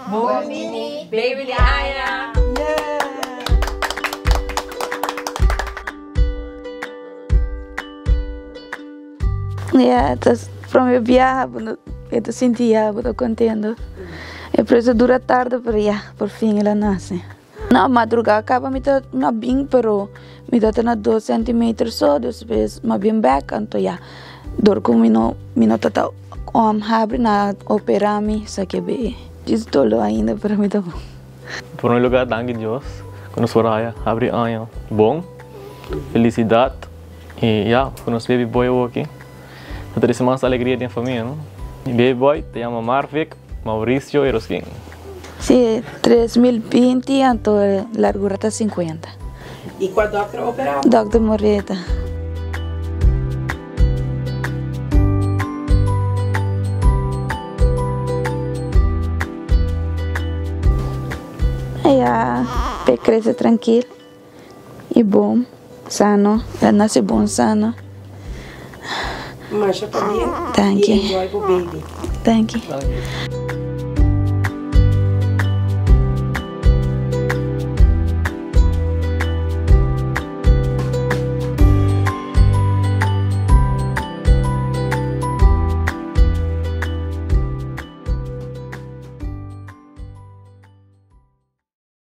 Bon bini, baby di aña! Ya, ta prome biaha bo no e ta sinti ya bo ta contento. E procedura tarda pero ya, por fin el a nace. Na madruga caba mi ta a bin pero mi ta na dos centimeter so despues mi a bin bek anto ya dor cu mi no mi no ta habri nan a opera mi esaki be djis dolo ainda pero mi ta bon. Prome lugar danki Dios cu nos por haya habri aña bon, felicidad y ya cu nos baby boy awoki ta trece mas alegria den famia no. Mi baby boy ta yama Marvick Mauricio Eroskin. Si, 3020 anto largura ta 50. Y cua dokter a opera? Dokter Moreta. Ya p'e crece trankil y bon, sano. El a nace bon sano. Masha pabien Danki. y enjoy bo baby. Danki.